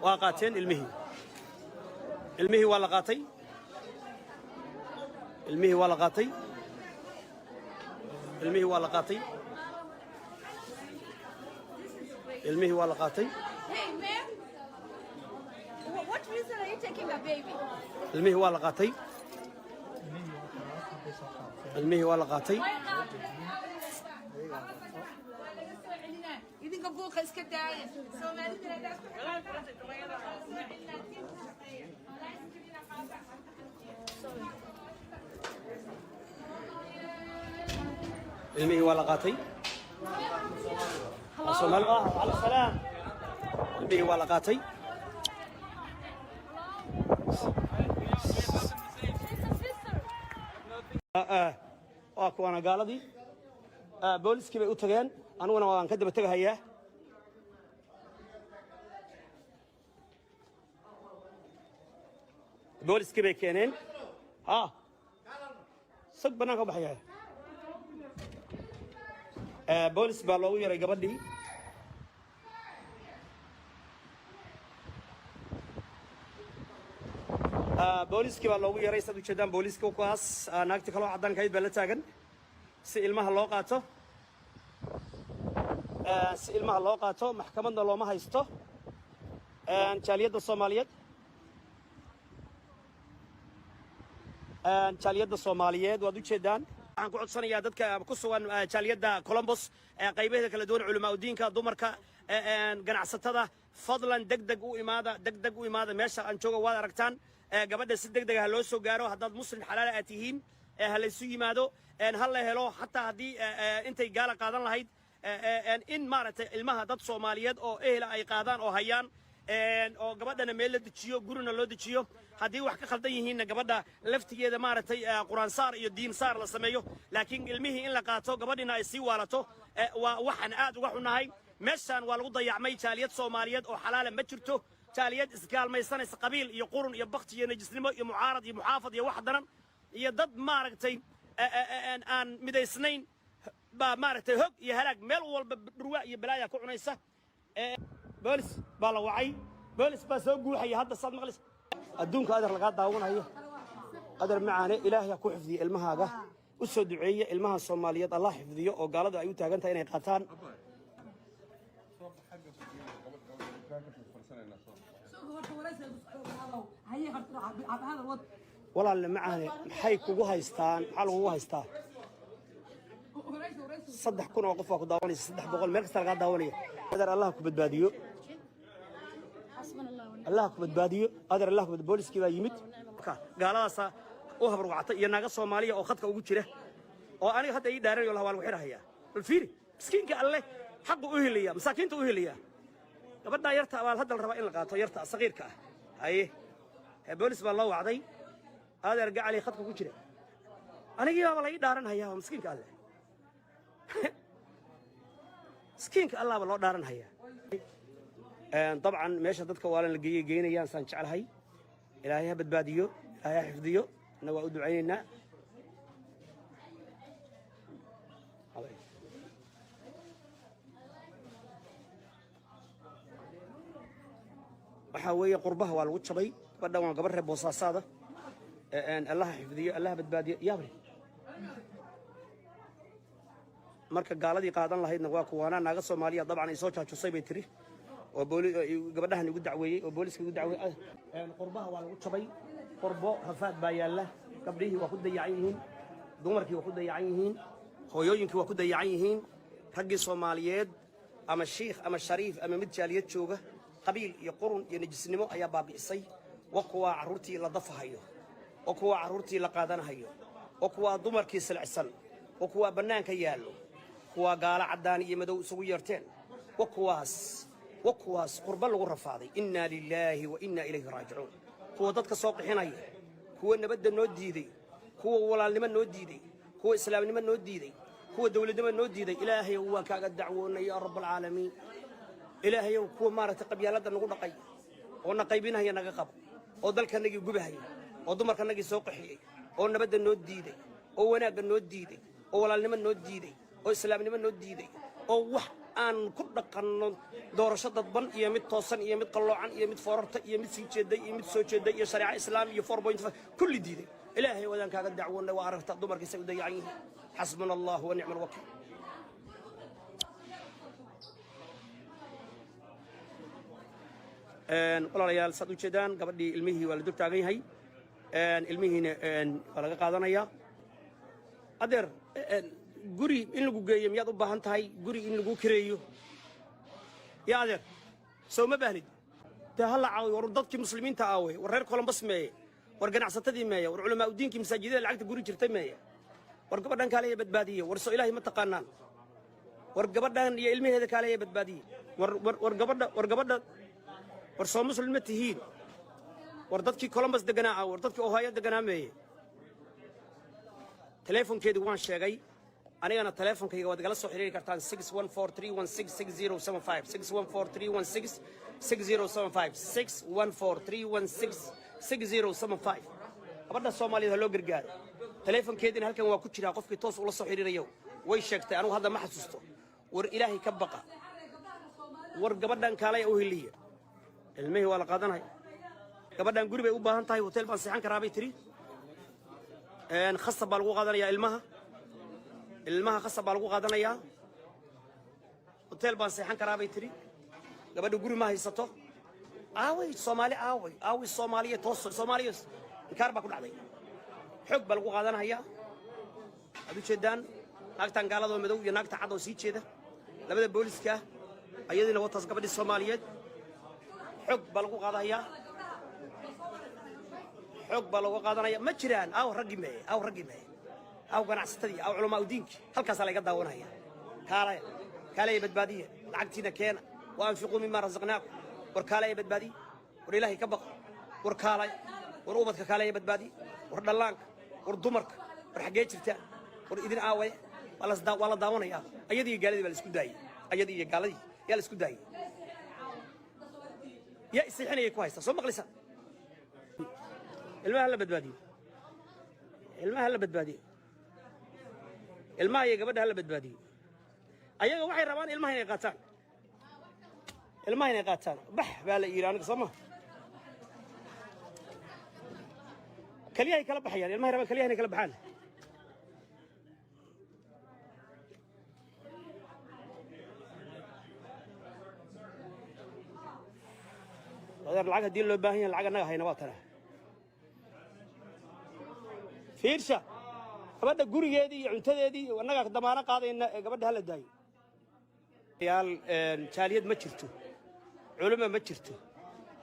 Waa qaateen ilmihii. Ilmihii waa la qaatay. Ilmihii waa la qaatay. Ilmihii waa la qaatay. Ilmihii waa la qaatay. Hey, ma'am. What reason are you taking the baby? Ilmihii waa la qaatay. Ilmihii waa la qaatay. Idinka buuqa iska daaya. Soomaalida haddaad ku xidhantaan, soo celinaa tiimka shaqeeya. License-kiina qaata. Ilmihii waa la qaatay. Waa Soomaali ah. Cala salaam. Ilmihii waa la qaatay. She's a sister. Waa kuwaana gaaladii. Booliskii bay u tageen, aniguna waan ka daba tegahayaa. Booliskii bay keeneen. Ha sag bannaanka u baxaya. Boolis baa loogu yaray gabadhii. Booliskii baa loogu yaray, saad ujeedaan. Booliska kuwaas. Naagti kaloo caddaanka ahayd baa la taagan si ilmaha loo qaato. Si ilmaha loo qaato, maxkamadna looma haysto. Jaaliyadda Soomaaliyeed, jaaliyadda Soomaaliyeed, waad ujeedaan. Waxaan ku codsanayaa dadka ku sugan jaaliyadda Columbus qaybaheeda kala duwan, culamaa udiinka, dumarka, ganacsatada, fadlan deg deg u imaada, deg deg u imaada. Meesha aan jooga waad aragtaan. Gabadha si deg deg ah loo soo gaaro. Haddaad Muslim xalaala aad tihiin, ha laysu yimaado, ha la helo. Xataa haddii intay gaala qaadan lahayd, in maaragtay ilmaha dad Soomaaliyeed oo ehela ay qaadaan oo hayaan, oo gabadhana meel la dejiyo, gurina loo dejiyo. Haddii wax ka khaldan yihiinna, gabadha laftigeeda maaragtay Quraan saar iyo diin saar la sameeyo. Laakiin ilmihii in la qaato, gabadhina ay sii waalato, waa waxaan aad uga xunnahay. Meeshaan waa lagu dayacmay. Jaaliyad Soomaaliyeed oo xalaala ma jirto. Jaaliyad isgaalmaysanaysa, qabiil iyo qurun iyo bakti iyo najisnimo iyo mucaarad iyo muxaafad iyo wax daran iyo dad maaragtay aan midaysnayn baa maaragtay hog iyo halaag meel walba dhurwa iyo balaaya ku cunaysa. Boolis baa la wacay, boolis baa soo guuxaya hadda, saad maqlaysa. Adduunka adeer lagaa daawanayo. Adeer macaane, Ilaahay ha ku xifdiyo ilmahaaga. U soo duceeya ilmaha Soomaaliyeed, Allah xifdiyo, oo gaaladu ay u taagan tahay inay qaataan. Walaalle macaane, maxay kugu haystaan? Maxaa lagugu haystaa? 3000 oo qof baa ku daawanaysa, 300, meel kasta lagaa daawanaya. Adeer, Allah ku badbaadiyo, Allah ku badbaadiyo adeer, Allah ku badbaadiyo. Booliskii baa yimid. Marka gaaladaasa u habarwactay iyo naaga Soomaaliya oo khadka ugu jira oo aniga hadda ii dhaaranayo laha waa lagu xidhahayaa. Bal fiiri miskiinka Alle, xaqu u helaya, masaakiinta u helaya. Gabadhaa yarta baa hadda la rabaa in la qaato, yarta saqiirka ah. Haye, boolis baa loo wacday. Adeer gacali, khadka ku jira, anigii baaba la ii dhaaranhayaa. Waa miskiinka Alle, miskiinka Allahba loo dhaaranhayaa. Dabcan meesha dadka waalan la geeyey geynayaan saan jeclahay. Ilaahay ha badbaadiyo, Ilaahay ha xifdiyo, inna waa u ducaynaynaa. Waxaa weeye qurbaha waa lagu jabay. Gabadhan waa gabar reer Boosaasaada. Allah xifdiyo, Allah badbaadiyo. Yaabre, marka gaaladii qaadan lahaydna waa kuwaanaa. Naaga Soomaaliya dabcan ay soo jaajusay bay tiri oo gabadhahan igu dacweeyey oo booliska igu dacweeyey. Qurbaha waa lagu jabay. Qurbo rafaad baa yaalla. Gabdhihii waa ku dayacan yihiin, dumarkii waa ku dayacan yihiin, hooyooyinkii waa ku dayacan yihiin, raggii Soomaaliyeed, ama shiikh ama shariif ama mid jaaliyad jooga, qabiil iyo qurun iyo najisnimo ayaa baabi'isay. Wa kuwaa carruurtii la dafahayo, wa kuwaa carruurtii la qaadanahayo, wa kuwaa dumarkii silicsan, wa kuwaa bannaanka yaallo, kuwaa gaalo caddaan iyo madow isugu yeerteen, wa kuwaas, wa kuwaas qurbo lagu rafaaday. Innaa lilaahi wa innaa ilayhi raajicuun. Kuwa dadka soo qixinaya, kuwa nabadda noo diiday, kuwa walaalnimo noo diiday, kuwa islaamnimo noo diiday, kuwa dowladnimo noo diiday, Ilaahayow waan kaaga dacwoonay, yaa Rabbaalcaalamiin. Ilaahayow, kuwa maaragtay qabyaaladda nagu dhaqay oo na qaybinahaya naga qabo, oo dalkanagii gubahaya, oo dumarkanagii soo qaxiyey, oo nabadda noo diiday, oo wanaagga noo diiday, oo walaalnimo noo diiday, oo islaamnimo noo diiday, oo wax Aan ku dhaqanno doorasho dadban iyo mid toosan iyo mid qalloocan iyo mid foorarta iyo mid sii jeeday iyo mid soo jeeday iyo shareeco islaam iyo 4.5 kulli diiday. Ilaahay wadaan kaaga dacwoonnay. Waa aragta dumarkiisay u dayacan yihiin. Xasbuna Allah wa nicma alwakiil. Walaalayaal, saad u jeedaan, gabadhii ilmihii waa la dul taagan yahay, ilmihiina waa laga qaadanayaa. Adeer, guri in lagu geeyo miyaad u baahan tahay? Guri in lagu kireeyo ya adeer, soo ma baahnid? Dee ha la caawiyo. War dadkii muslimiinta aawey? War reer Columbus meeye? War ganacsatadii meeye? War culamaa udiinkii masaajidada lacagta guri jirtay meeye? War gabadhan kaaleya badbaadiye. War soo Ilaahay ma taqaanaan? War gabadhan iyo ilmaheeda kaaleya badbaadiye. War war war gabadha, war gabadha, war soo muslim ma tihiin? War dadkii Columbus deganaa ah, war dadkii Ohio deganaa meeye? Teleefonkeedu waan sheegay anigana. Teleefonkayga waad igala soo xiriiri kartaan: 614-316-6075, 614-316-6075, 614-316-6075. Gabadha Soomaaliyeed ha loo gargaaro. Teleefonkeediina halkan waa ku jiraa, qofkii toos ula soo xiriirayo. Way sheegtay, anigu hadda ma xasuusto. War Ilaahay ka baqa. War gabadhan kaalaya u heliya. Ilmihii waa la qaadanaya. Gabadhan guri bay u baahan tahay. Hotel baan seexan karaa bay tiri. Khasab baa lagu qaadanayaa ilmaha. Ilmaha khasab baa lagu qaadanayaa. Hotel baan seexan karaa bay tiri. Gabadha guri ma haysato. Aaway Soomaali? Aaway, aaway Soomaaliya? Toos Soomaaliya inkaar baa ku dhacday. Xoog baa lagu qaadanayaa. Waxaad u jeedaan naagtan gaalada oo madow iyo naagta cad oo sii jeeda, labada booliska ah, ayadiina wataas. Gabadhii Soomaaliyeed xoog baa lagu qaadanayaa, xoog baa looga qaadanaya. Ma jiraan. Aw raggii meeye? Aw raggii meeye? Aw ganacsatadii? Aw culamaa udiinkii? Halkaasaa laga daawanaya. Kaalaya, kaalaya, badbaadiya. Lacagtiina keena. Wa anfiquu mima razaqnaakum. War kaalaya, badbaadiya. War Ilaahay ka baqa. War kaalaya. War ubadka kaalaya, badbaadiya. War dhallaanka, war dumarka, war xaggee jirtaan? War idin aawaya? Waa la daawanayaa. Ayadii iyo gaaladii baa la isku daayey. Ayadii iyo gaaladii yaa la isku daayey. Yaa isixinayay ku haysta soo maqlaysa. Ilmaha la badbaadiyo, ilmaha la badbaadiyo, ilmaha iyo gabadha hala badbaadiyo. Ayaga waxay rabaan ilmaha inay qaataan, ilmaha inay qaataan. Bax baa la yidhi aniga. Soo ma keliyahay kala baxayaan? Ilmahay rabaan keliyaha inay kala baxaan. Adeer, lacag haddii loo baahan yahay, lacag annaga hayna waa tana. Fiirsha gabadha, gurigeedii iyo cuntadeedii iyo annagaa damaano qaadayna ee gabadha hala daayo. Yaal, jaaliyad ma jirto, culimo ma jirto,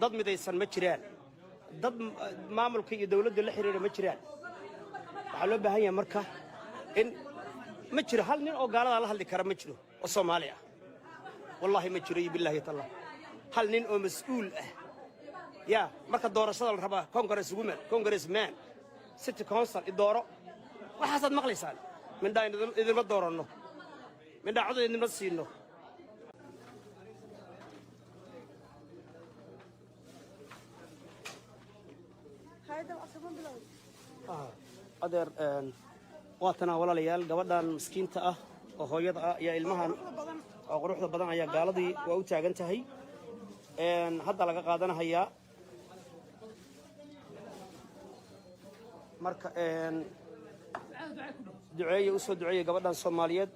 dad midaysan ma jiraan, dad maamulka iyo dowladda la xiriira ma jiraan. Waxaa loo baahan yahay marka in ma jiro hal nin oo gaaladaa la hadli kara, ma jiro oo Soomaali ah. Wallaahi ma jiro iyo bilaahi tallah hal nin oo mas-uul ah. Ya marka doorashada la rabaa, congress woman, congress man, city council i dooro, waxaasaad maqlaysaan. Mindhaa idinma dooranno, mindhaa cod idinma siino. Adeer, waa tanaa walaalayaal. Gabadhan miskiinta ah oo hooyada ah ayaa ilmahan oo quruxda badan ayaa gaaladii waa u taagan tahay. Hadda laga qaadanahayaa. Marka duceeye, usoo duceeye gabadhan Soomaaliyeed.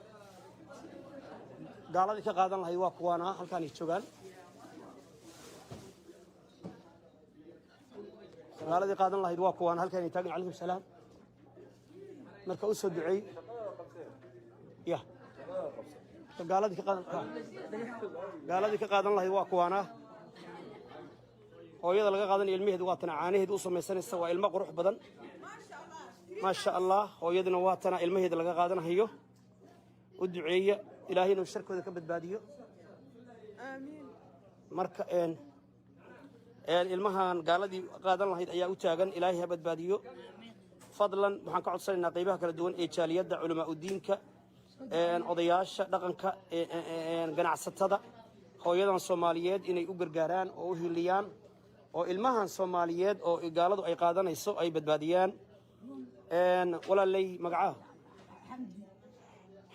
Gaaladii ka qaadan lahayd waa kuwaana, halkaanay joogaan. Gaaladii qaadan lahayd waa kuwaana, halkaanay taagan. Calaykum salaam. Marka usoo duceey ya. Gaaladii ka qaadan lahayd waa kuwaana. Hooyada laga qaadanaya ilmaheedu waa tana, caanaheedu u samaysanaysa. Waa ilmo qurux badan, maasha Allah. Hooyaduna waa tana ilmaheeda laga qaadanahayo. U duceeya Ilaahay inuu sharkooda ka badbaadiyo. Marka ilmahan gaaladii qaadan lahayd ayaa u taagan. Ilaahay ha badbaadiyo. Fadlan waxaan ka codsanaynaa qaybaha kala duwan ee jaaliyadda, culamaa udiinka, odayaasha dhaqanka, ganacsatada, hooyadan Soomaaliyeed inay u gargaaraan oo u hiliyaan oo ilmahan Soomaaliyeed oo gaaladu ay qaadanayso ay badbaadiyaan. Walaaley, magacaha?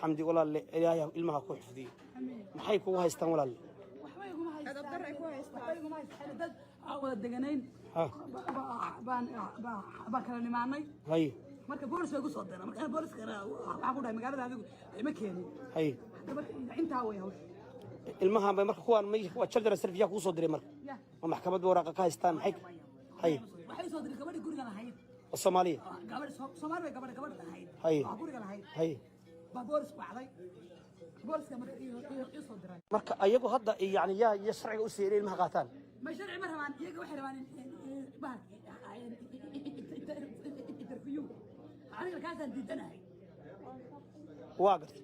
Xamdi. Walaalle, Ilaahay ilmaha ku xifdiyo. Maxay kugu haystaan, walaal? Waxba iguma haystaan, waxba iguma haystaan. Dad aan wada deganayn baan baan kala nimaanay. Marka boolis bay ku soo direen. Marka booliska waxaan ku dhahay, magaalada adigu ima keenin. Hadda marka intaa way hawsha. Ilmahan bay marka kuwaan may waa children service yaa kugu soo diray marka? Ya. Ma maxkamad bay waraaqa ka haystaan? Maxay? Haye. Waxay soo diray gabadhi guriga lahayd. Oo Soomaaliya? Gabadhi Soomaali bay, gabadha lahayd. Oo guriga lahayd. Baa boolis wacday, booliska marka ii soo diray. Marka ayagu hadda yani yaa iyo sharciga u siiyay inay ilmaha qaataan? Ma sharci ma rabaan iyaga, waxay rabaan bahalka interview. Aniga kaasaan diidanahay. Waa gartay.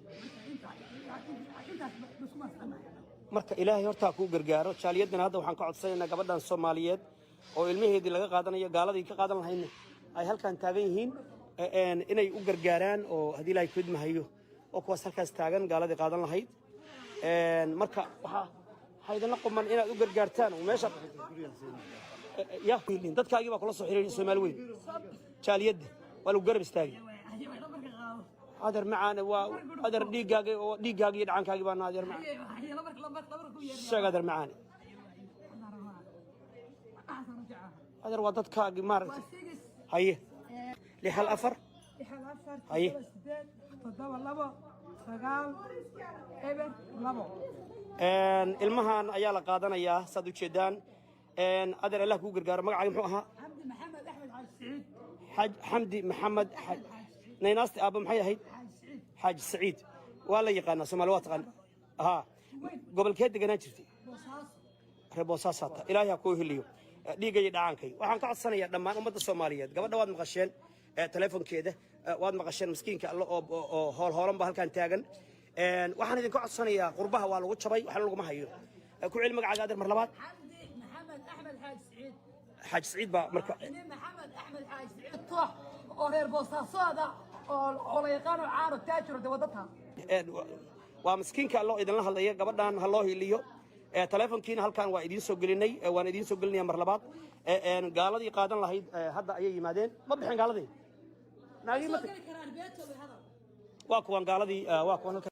Intaas isku maasanahay. Marka Ilaahay hortaa kuu gargaaro. Jaaliyadana hadda waxaan ka codsanaynaa gabadhan Soomaaliyeed oo ilmaheedii laga qaadanayo, gaaladii ka qaadan lahayna ay halkan taagan yihiin, inay u gargaaraan oo haddii Ilaahay kudmahayo oo kuwaas halkaas taagan gaaladii qaadan lahayd. Marka waxaa idinla quman inaad u gargaartaan oo meesha ya dadkaagii baa kula soo xiriiray. Soomaali weyn, jaaliyadda waa lagu garab istaagay. Adeer macaane, waa adeer dhiiggaaga oo dhiiggaagi iyo dhacankaagii baa. Adeer macaan, sheeg adeer macaane. Adeer, waa dadkaagii maaragtay. Haye, 6 1 4. 6 4. Haye. 8 7 2 9 0 2. Ilmahan ayaa la qaadanayaa, saad ujeedaan. Adeer, Allah kuu gargaaro. Magacaaga muxuu ahaa? Xamdi Maxamed Axmed Xaaji Siciid. Xaaj Xamdi Maxamed Xaaj. Naynaasti aabba maxay ahayd? Xaaji Siciid. Xaaji Saciid waa la yaqaanaa, Soomaali waa taqaan. Ha, gobolkee deganaan jirtay? Boosaaso. Reer Boosaasaata. Ilaahay ha kuu heliyo dhiigga iyo dhacaankay. Waxaan ka codsanayaa dhammaan ummadda Soomaaliyeed, gabadha waad maqasheen, telefonkeeda waad maqasheen, miskiinka alle oo hoolhoolan ba halkan taagan. Waxaan idinka codsanayaa, qurbaha waa lagu jabay, waxna laguma hayo. Ku celi magacaaga, adeer, mar labaad. Xamdi Maxamed Axmed Xaaji Siciid. Xaaji Siciid baa marka. Nin Maxamed Axmed Xaaji Siciid Toox oo reer Boosaasoda oo la yaqaano, caano taajiro de wadata. Waa miskiinka alloo idinla hadlaya. Gabadhan ha loo hiliyo. Telefonkiina halkan waa idiin soo gelinay, waan idiin soo gelinaya mar labaad. Gaaladii qaadan lahayd hadda ayay yimaadeen. Ma bixin gaaladii naagii ma Soo geli karaan beetooda hadal. Waa kuwan gaaladii, waa kuwan halkan.